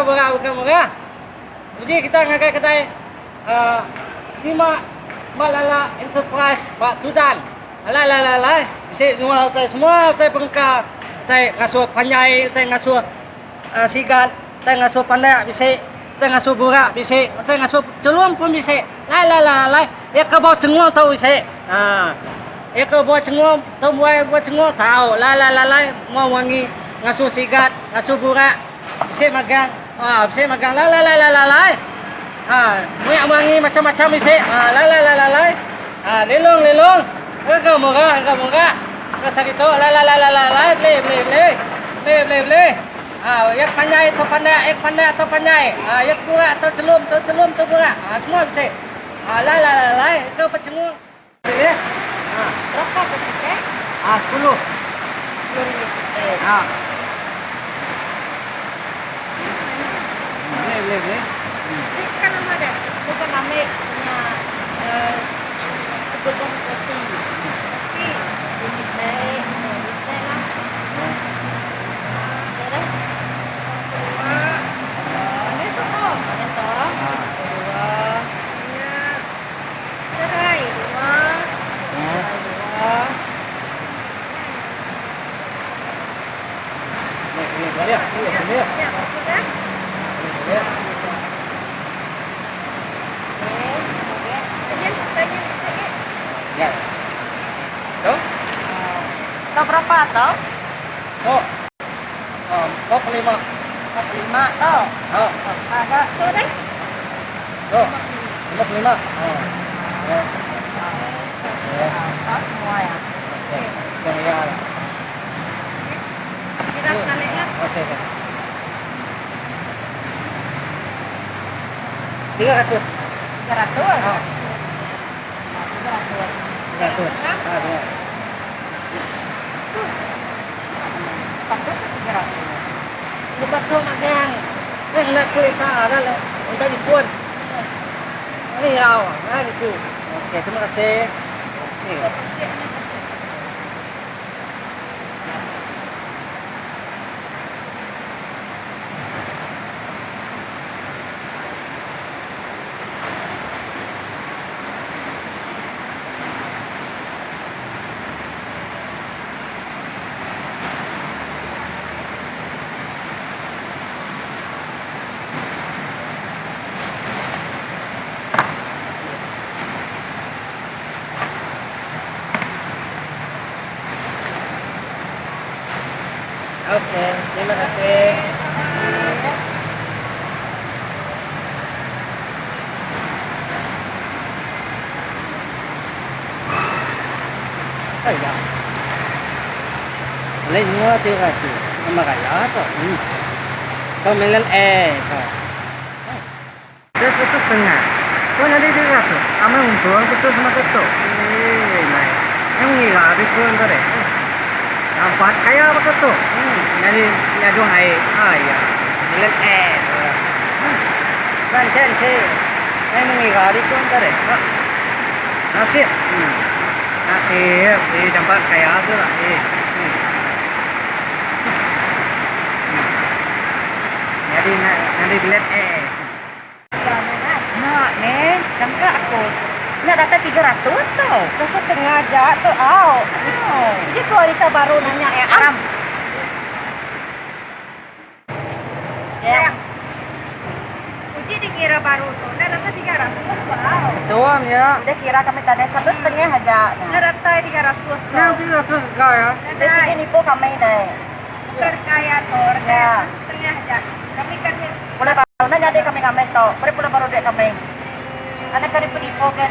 Harga murah bukan murah. Uji kita ngagai kedai uh, Sima Malala Enterprise ba Tudan. Alai alai alai alai. Bisi nyual utai semua utai perengka utai ngasuh panjai utai ngasuh uh, sigat utai ngasuh pandak bisi utai ngasuh burak bisi utai ngasuh chelum pun bisi. Lai lai lai lai. Iya ke bau cengung tau bisi. Ha. Iya ke bau cengung tau buai bau cengung tau. Lai lai lai lai mua wangi ngasuh sigat ngasuh burak bisi magang. Ha bisi magang lai lai lai lai lai lai. Ha minyak wangi macam-macam bisi. Ha lai lai lai lai lai. Ha lelong lelong. Harga murah harga murah. Rasa gitu lai lai lai lai lai lai beli beli beli. Beli beli beli. Ha yak panjai atau pandak yak pandak atau panjai. Ha yak burak atau celum atau celum atau burak. Ha semua bisi. Ha lai lai lai lai itu pecengung. Boleh. Ha. Berapa tu siti? Ha 10. 10 ringgit siti. Ha. Boleh boleh boleh. Ni bukan nama dia. Bukan ambil punya uh, sebelum kopi. Kopi. Ini teh, ini teh lah. Ya dah. Dua. Ini tu. Ini tu. Dua. Punya serai dua. Serai dua. Boleh boleh boleh boleh. Ya, sudah. Boleh. Okey. Tanya, tanya lagi. Ya. Tu? Tahu berapa tau? Tu. Oh, 45. 45 tau. Ha. Ada tu dah. Tu. 55. Ha. Ya. Ya. Tahu semua ya. Okey. Jangan ya lah. Kira sekali lah. Okey, okey. 300. 300. Ha. 300. 300. Ha, ya. Patut 300. Lepas tu magang. Ni kena kulit tak ada lah. Untuk jepun. Ni rau. Ha, gitu. Okey, terima kasih. Okey. Okey, terima kasih. Kaya. Lain mua 300. Nama kaya tu. Hmm. Kau melen eh tu. Dia 150. Kau nanti 300. Aman untung betul sama tu. Eh, naik. Yang ngira betul tu deh. Nampak kaya apa tu? Hmm. Jadi nyadung air. Ah ya. Melen eh. Hmm. Kan chen che. Yang mengira betul tu deh. Nasib. Hmm. Nasib. Eh, nampak kaya tu lah. Eh. Hmm. Hmm. Jadi nanti bilet eh. Nak ni, jangka aku. Nak datang 300 tau. 150 aja tu. Au. Jadi tu wanita baru nanya ya. Aram. Ya. Uji dikira baru tu. Nak datang 300 tu. Au. Betul ya. Dia kira kami tadi 150 aja. Nak datang 300 tu. Yang 300 kau ya. Di sini nipu kami deh. Terkaya tu, ya. Setengah aja. Kami kan boleh baru nanya deh kami kami tu. Boleh pula baru deh kami. Anak kami penipu kan.